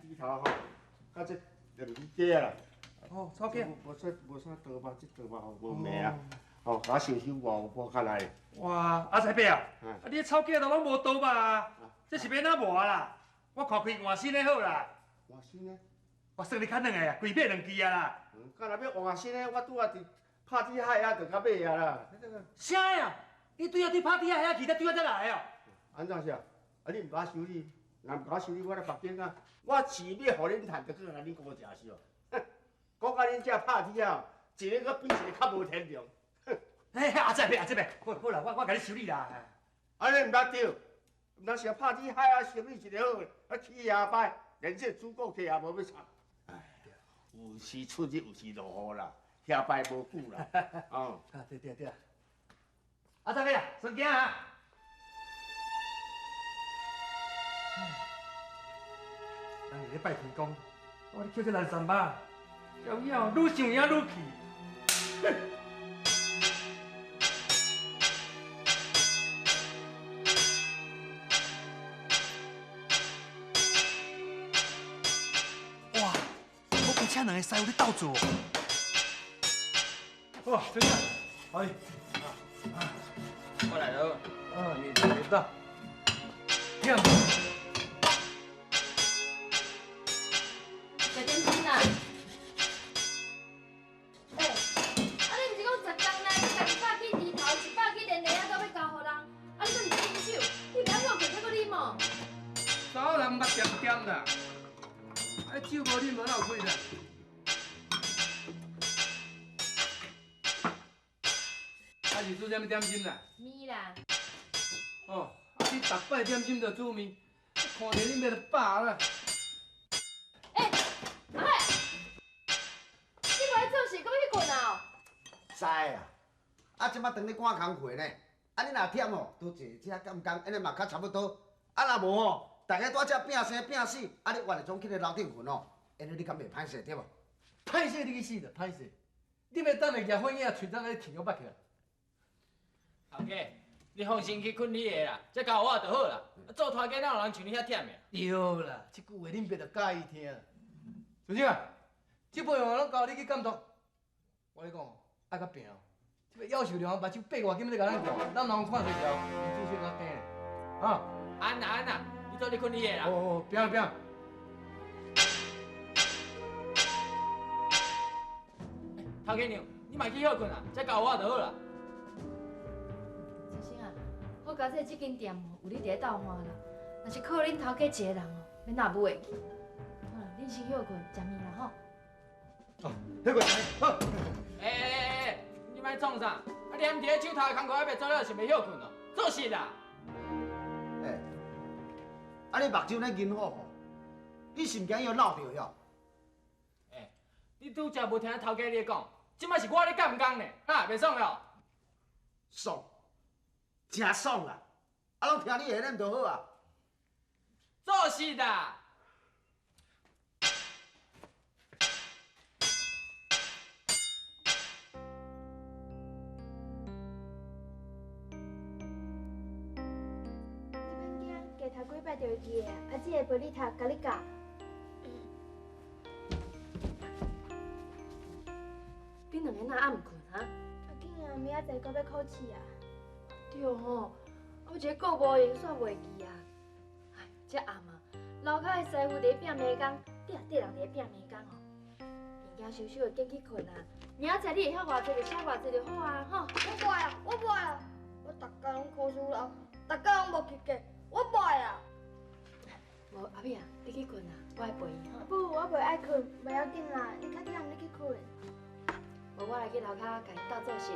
猪头吼，佮这两支鸡啦。哦，草鸡。无啥无啥刀肉，这刀肉吼无味啊。吼，共我收收外有补较来。哇，阿财伯啊，啊你草鸡都拢无刀肉啊，这是欲按怎磨啦？我看开换新的好啦。换新的？我算你较软的啊，规买两支啊啦。敢若欲换新的，我拄仔伫拍猪海遐就共买啊啦。啥呀？你对啊对拍猪海遐去，才对啊才来哦。按怎是啊？啊你毋共我修理，若毋共我修理，我来别间啊。我是欲予恁趁，就阁共恁顾食烧。哼，讲甲恁这拍猪仔，一个阁比一个较无天良。哎，阿财伯，阿财伯，好，好啦，我共你修理啦。按呢毋捌著，若是拍猪海啊，修理一个好，啊起也歹，连这主顾客也无欲插。哎，有时出日，有时落雨啦，遐摆无久啦。哦。啊对对对。阿财伯啊，先行啊。人伫咧拜天公，我咧捡这烂三肉，有影愈想影愈气。哇！我规请两个师傅咧斗做。哇，真的，哎，我来了。啊，你你到。听。食点心啦。欸，啊你毋是讲10工内你家己100斤猪头，100斤莲莲仔都欲交予人，啊你阁毋伸手，你袂晓休困才阁啉哦？查某人目恬恬啦，啊酒无啉无哪有气力？啊是煮啥物点心啦？面啦。哦，啊你逐摆点心就煮面，看著你欲就饱啦。欸，阿海，你无爱做事，阁欲去睏啊？知啦，啊，这摆当咧赶工课呢，啊，你若忝吼，多坐遮减工，按呢嘛较差不多。啊，若无吼，逐家蹛遮拼生拼死，啊，你原来总去咧楼顶睏吼，按呢你敢袂歹势对无？歹势你去死就歹势，你欲等下举火影，喙怎咧天阁捌起来？头家，你放心去睏你的啦，这交我就好啦。做拖家哪有人像你遐忝的？对啦，这句话恁爸就佮意听。孙子啊，这部分拢交你去监督。我跟你讲，爱较拼哦。这个夭寿龙目睭八外金咧共咱看，咱人看做条，注水较甜。啊，安啦安啦，你做你睏你的啦。哦哦，拼拼。头家娘，你嘛去歇睏啊，这交我就好啦。先生啊，好佳哉，这间店哦，有你伫咧斗看啦。若是靠恁头家一个人哦，欲哪舞会去？好啦，恁先歇睏，食面啦吼。哦，歇睏，好。欸欸欸，你莫创啥？啊，连伫咧手头的工课还袂做了，想欲歇睏哦？做事啦！欸，啊你目睭咧银火吼，你是毋惊伊予落著哟？欸，你拄才无听头家咧讲，这摆是我咧监工呢，哈，袂爽了？爽，真爽啦！啊，拢听你的，恁就好啊。做事啦！你免惊，加读几摆就会记的。啊，姊会陪你读，共你教。恁两个哪暗毋睏啊？啊紧啊，明仔载阁欲考试啊。对吼，啊，我一个顾无闲，煞袂记啊。哎，这暗啊，楼跤的师傅伫咧拼暝工，底下底人伫咧拼暝工吼。物件收收，就紧去睏啊。明仔载你会晓偌济就写偌济就好啊，吼。我袂啊，我袂啊，我逐工拢考试人，逐工拢无及格，我袂啊。无，阿美啊，你去睏啊，我来陪伊吼。不，我袂爱睏，袂要紧啦，你较忝，你去睏。无，我来去楼跤共𪜶斗做事。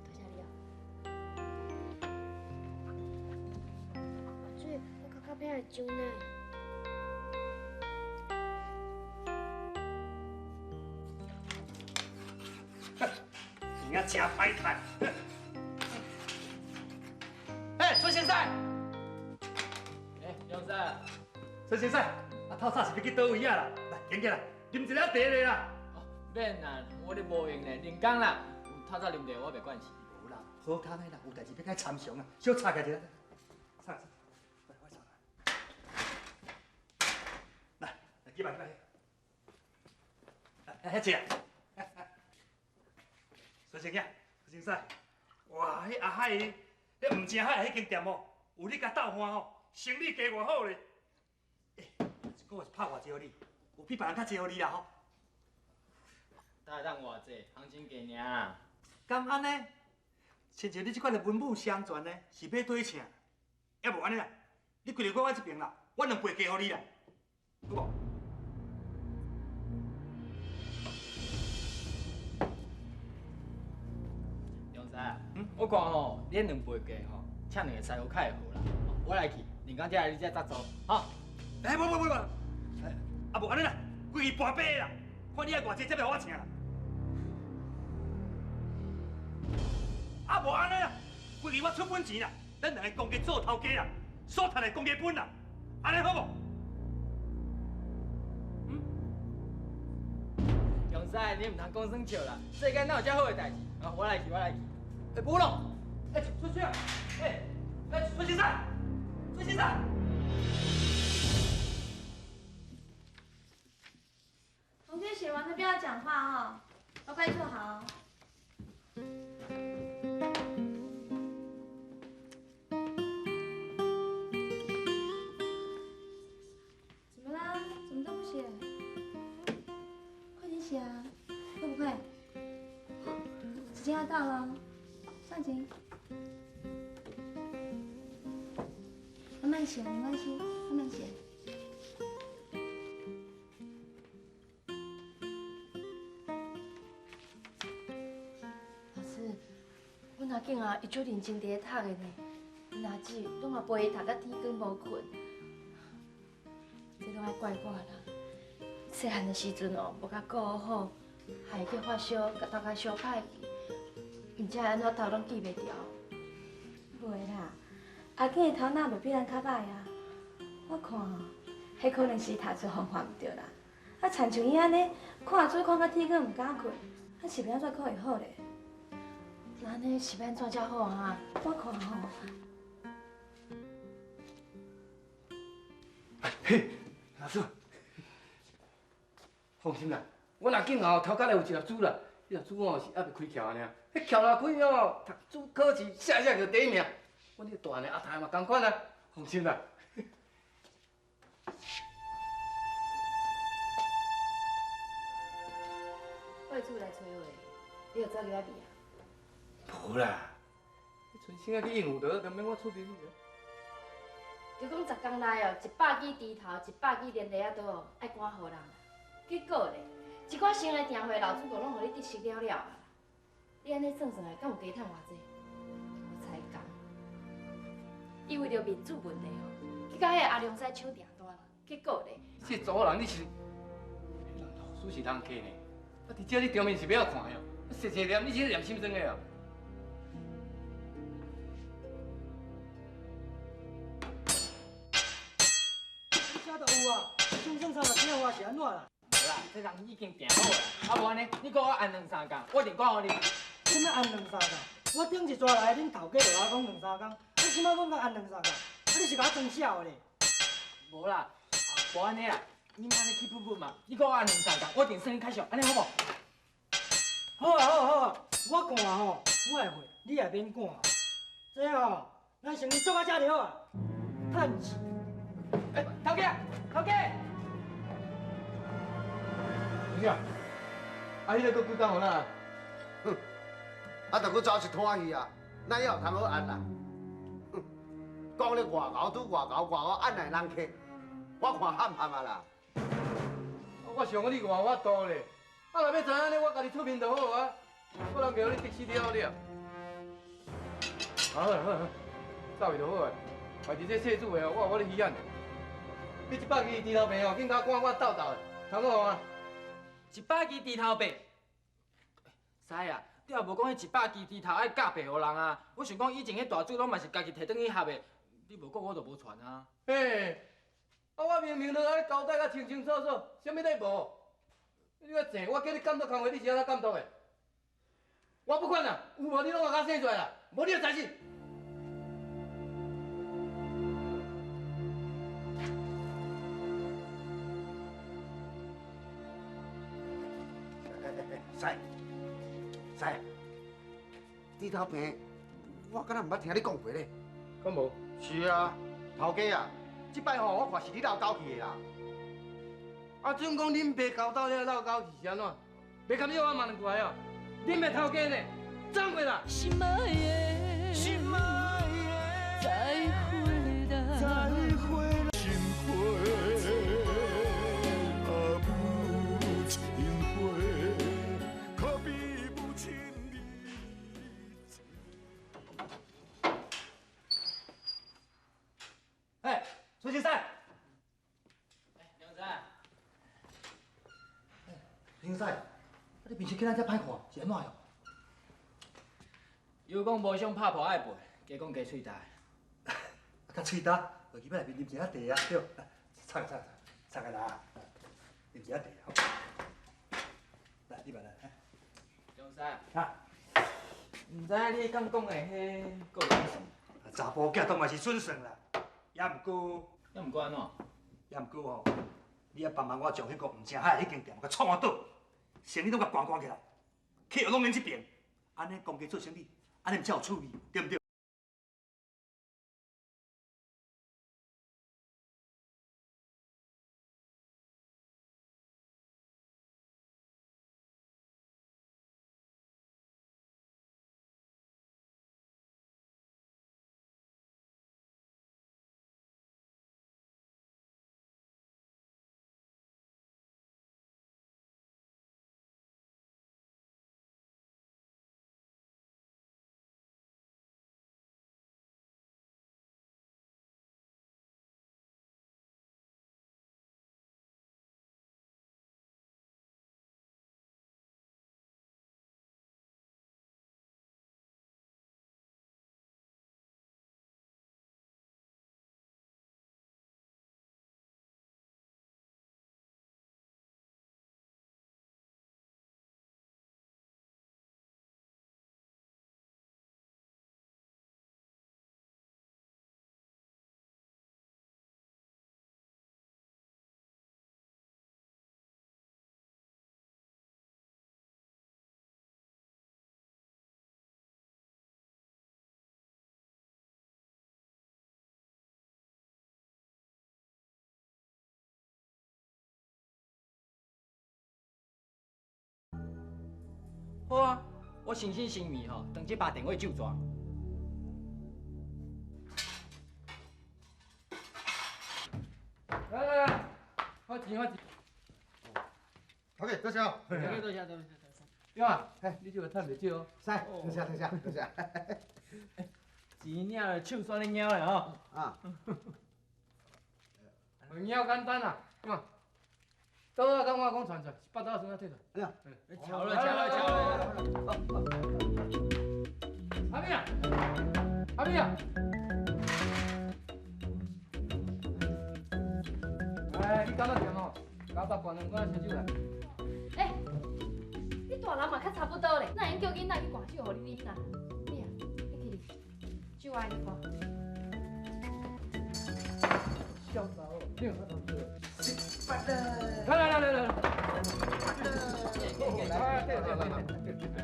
多谢你哦。阿水，我较较偏会上呢。有影真歹趁。哎，孙先生。哎，杨生。孙先生，啊，透早是欲去佗位啊啦？来，行起来，啉一下茶咧啦。哦，免啦，我咧无闲咧，零工啦。有透早啉茶我袂管事。无啦，好康的啦，有代志欲共参详啊，小插起来一下。插，来，我插来。去吧去吧。来，遐济啊！孙先生，孙先生，哇，彼阿海，彼毋正海彼间店哦，有你共斗欢吼，生意加偌好咧。欸，一个月是拍偌济予你？有比别人较济予你啦吼。才会当偌济，行情价尔。敢按呢？亲像你这款的文武双全呢，是欲对请？要无按呢啦，你规日我这边啦，我两倍加予你啦，好无？良师啊，我看吼，你两倍价吼，请两个师傅较会好啦。我来去，人工才来你遮合作，吼。哎，无无无无，啊无按呢啦，规日半百啦，看你爱偌济才欲予我请啦。啊无按呢啦，规日我出本钱啦，咱两个公家做头家啦，所趁的公家分啦，按呢好无？良师，你毋通讲耍笑啦，世间哪有遮好的代志？啊，我来去，我来去。欸，无咯，欸，孙先生，欸，欸，孙先生，孙先生。同学写完的不要讲话哦，乖乖坐好。怎么啦？怎么都不写？快点写啊！会不会？时间要到了，上紧。慢慢写，没关系，慢慢写。老师，阮阿囝啊，伊足认真伫咧读的呢。阮阿姊拢嘛陪伊读到天光无睏，这拢爱怪我啦。细汉的时阵哦，无共顾好，害伊去发烧，共头壳烧歹去，毋知按怎头拢记袂牢。袂啦，阿囝的头脑袂比咱较歹啊。我看哦，彼可能是读书方法毋对啦。啊，亲像伊按呢，看书看到天光毋敢睏，啊是欲按怎考会好咧？那按呢是欲按怎才好啊？我看吼。嘿，老师，放心啦，阮阿囝吼头壳内有一粒珠啦，彼粒珠吼是犹未开窍尔，彼窍若开哦，读书考试写写就第一名。阮这大汉的阿太嘛仝款啊，放心啦。我的主来催话，你有走入来未啊？无啦，春生仔去应付就好，就免我出面去。就讲10工内哦，100支猪头，100支连螺仔刀哦，爱赶予人啦。结果咧，一寡新的订货老主顾拢予你得失了了啊！你按呢算算来，敢有加趁偌济？无彩工。伊为著面子问题哦，去共彼个阿良师抢订单啦。结果咧，这查某人你是，彼人老师是人客呢，啊，伫遮你当面是欲晓看的哦，细细念你是咧念心酸的哦。啥都有啊，算算三六听话是按怎啦？无啦，这人已经订好啦。啊无按呢，你阁我按两三工，我定赶予你。啥物按两三工？我顶一逝来，恁头家就共我讲两三工，你这摆讲共按两三工，啊你是共我装痟的咧？无啦，无按呢啦，你按呢去噗噗嘛，你阁我按两三工，我定算你较俗，按呢好无？好啊好啊好啊，我看吼，我会会，你也免赶。这吼，咱生意做到遮就好啊，趁钱。欸，头家，头家。有影？啊，彼个阁几工予咱？哼，啊，著阁走一摊去啊，哪有通好按啦？哼，讲咧外敖拄外敖，外敖按来人客，我看喊喊啊啦。我想讲你偌有法度咧，啊，若欲知按呢，我家己出面就好啊。我人叫你得失了了。好啦好啦，走去就好啊。代志这细主的哦，我有咧稀罕。你100支猪头白哦，紧共我赶我斗斗的，通好啊？ 100支猪头白，师啊，你也无讲彼100支猪头爱教白予人啊？我想讲以前彼大主拢嘛是家己提转去合的，你无讲我就无传啊。嘿，啊我明明都按呢交代甲清清楚楚，啥物你无？你较济，我叫你监督工课，你是按怎监督的？我不管啦，有无你拢共我写出来啦，无你就知死。师，师，猪头病，我敢若毋捌听你讲过咧。敢无？是啊，头家啊，这摆吼，我看是你闹狗去的啦。啊，准讲恁爸交到了闹狗去是按怎？袂甘要我骂两句哦。恁爸头家呢？走过啦！心爱的，心爱的，再会啦，再会啦。情花啊，母情花，可比母亲的。哎，崔先生。梁仔。崔先生，啊，你平时见咱遮歹看，是按怎哟？又讲无想拍破爱赔，加讲加喙焦。啊，较喙焦，落去欲内面啉一下茶啊，对。擦个擦个擦个啦，啉一下茶好。来，你来来。梁生。啊。毋知影你敢讲的彼个怎算？查甫囝当然是准算啦，也毋过。也毋过按怎？也毋过吼，你爱帮忙我将彼个毋正海彼间店共创啊倒，生意拢共关关起来，客户拢𪜶这边，按呢公家做生意。按呢毋才有趣味，对毋对？好啊，我诚心诚意吼，当这把电话咒绝。来来来，发钱发钱。头家多谢。多谢多谢多谢。对啊，嘿，你这个趁袂少哦。师，多谢多谢多谢。钱领了，手酸咧猫咧吼。啊。猫简单啦，看。刀仔甲我讲传出来，是腹刀孙仔摕出来。哎呀，巧了巧了巧了！阿美啊，阿美啊！哎，你感觉甜哦？加百罐两罐烧酒来。哎，你大人嘛较差不多咧，哪会用叫囡仔去灌酒予你啉啦？你啊，你去酒爱你看。小查某，你有来来来来来，来，对对对对，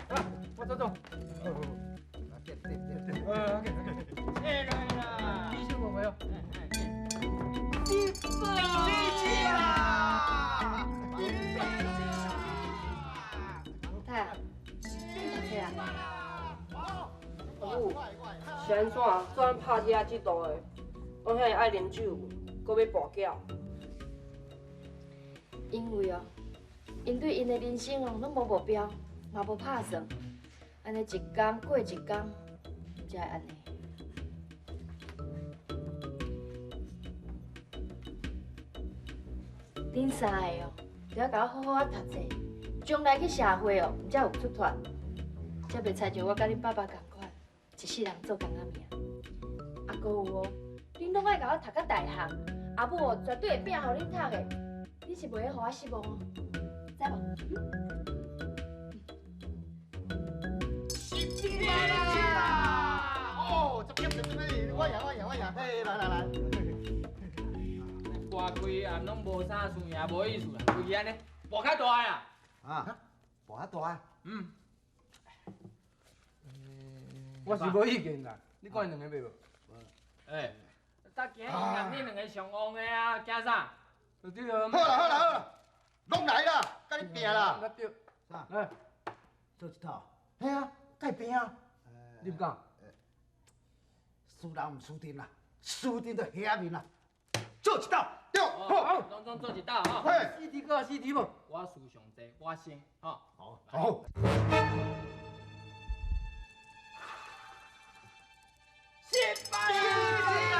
来，我走走。对对对。哎来啦！你收过没有？你啦！太啊，你读册啊？阿母，是按怎做咱拍铁仔这路的，拢遐尔爱啉酒，阁欲跋筊？因为哦，𪜶对𪜶的人生哦，拢无目标，嘛无拍算，按呢一工过一工，才会按呢。恁三个哦，就要共我好好仔读册，将来去社会哦，毋才有出脱，才袂亲像我佮恁爸爸仝款，一世人做工仔命。啊，阁有哦，恁拢爱共我读到大学，阿母哦，绝对会拼予恁读的。你是袂予我失望哦，知无？哦，这边这边，我赢我赢我赢，嘿，来来来。跋开啊，拢无啥输赢，无意思啦，规气按呢，跋较大啊。啊，跋跋较大。嗯。我是无意见啦，你看𪜶两个买无？欸，搭今日赢恁两个上旺的啊，惊啥？对啊。好啦好啦好啦，拢来啦，共你拼啦。对。啥？来，做一套。嘿啊，共伊拼啊。你毋敢？输人毋输阵啦，输阵就遐面啦。做一道，对，好，拢总做一道吼。嘿，四题够四题无？我输上济，我先，吼。好，好。失败啦！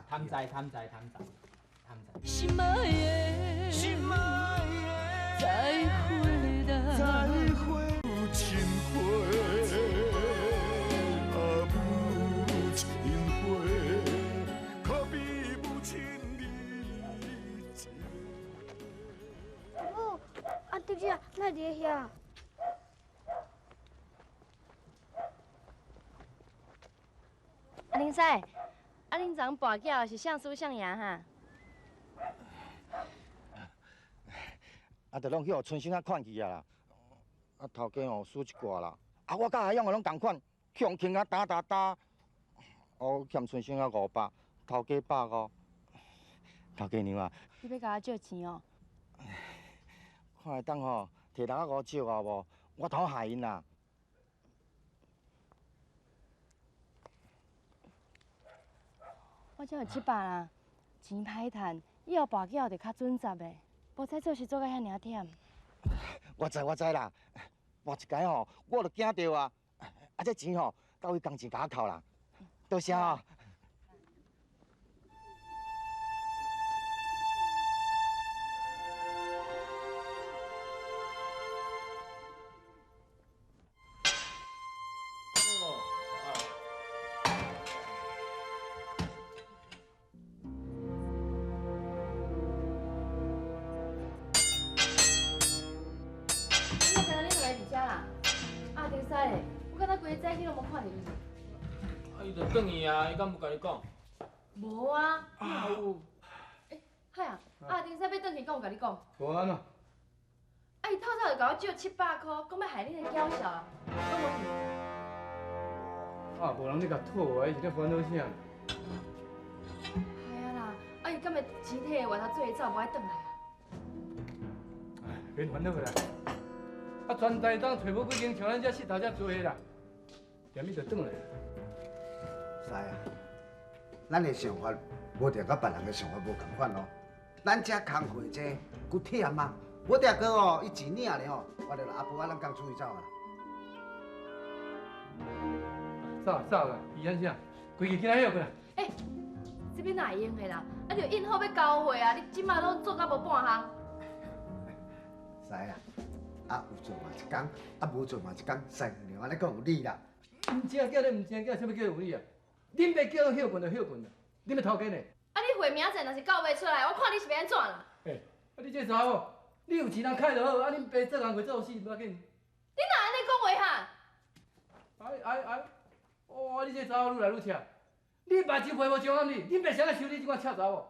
贪财贪财贪财贪财。心爱的，心爱的，再会啦，再会。母亲会，啊母亲会，可比母亲的阿母，阿弟姐，哪伫咧遐？阿林师，啊，恁昨昏跋筊是谁输谁赢哈？啊，就拢去予春生仔看去啊啦！啊，头家吼输一寡啦。啊，我佮阿勇拢仝款，去予倾啊打打打，我欠春生仔500，头家150。头家娘啊！你欲共我借钱哦？看会当吼，提人仔五借我无？我通害𪜶啦。我才有700啦，钱歹趁，以后跋筊就较准十的，无使做事做到遐尔忝。我知我知啦，跋一摆吼，我就惊著啊！啊，这钱吼，到位工钱共我扣啦，多谢哦。转去啊！伊敢无共你讲？无啊，哪有？欸，海啊，阿丁使欲转去，敢有共你讲？无按怎？啊，伊透早就共我借700箍，讲欲害恁的娇小啊，拢无去。啊，无人咧共讨啊，伊是咧烦恼啥？系啊啦，啊伊敢会钱摕外头做伙走，无爱转来啊？哎，免烦恼啦。啊，全台东揣无几间像咱遮穑头遮济的啦，踮伊就转来。师啊，咱的想法无定佮别人的想法无仝款哦。咱遮工课济，阁忝啊，无定阁哦，伊钱领咧吼，我就阿婆啊，咱共出去走啊。走走啦，伊按啥？规气今仔歇困。欸，这边哪会用的啦？啊，就印好欲交货啊！你这马拢做到无半项。师啊，啊有做嘛一工，啊无做嘛一工，师娘按呢讲有理啦。毋正叫你毋正叫，啥物叫有理啊？恁爸叫咱歇困就歇困啦，恁欲头家呢？啊！你货明仔载若是交袂出来，我看你是欲按怎啦？欸，啊你这查某，你有钱人开就好，啊恁爸做工课做死无要紧。你哪按呢讲话哈？哎哎哎！哦，你这查某愈来愈赤，你目睭皮无上暗你，恁爸啥来收你这款赤查某？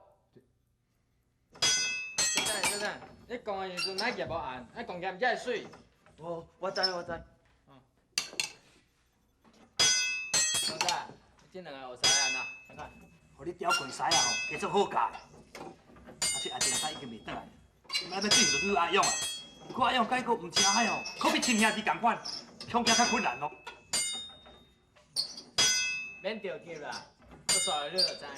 先生，先生，你讲的时阵莫夹无按，爱讲夹才会媠。哦，我知我知。嗯。老师，这两个学师按怎？看看。予你刁过师啊吼，加做好教的。啊，这阿丁师已经袂转来，今仔欲对付就对付阿勇啊。不过阿勇佮伊阁毋正海吼，可比亲兄弟仝款，恐惊较困难哦。免着急啦，我煞落你就知啦。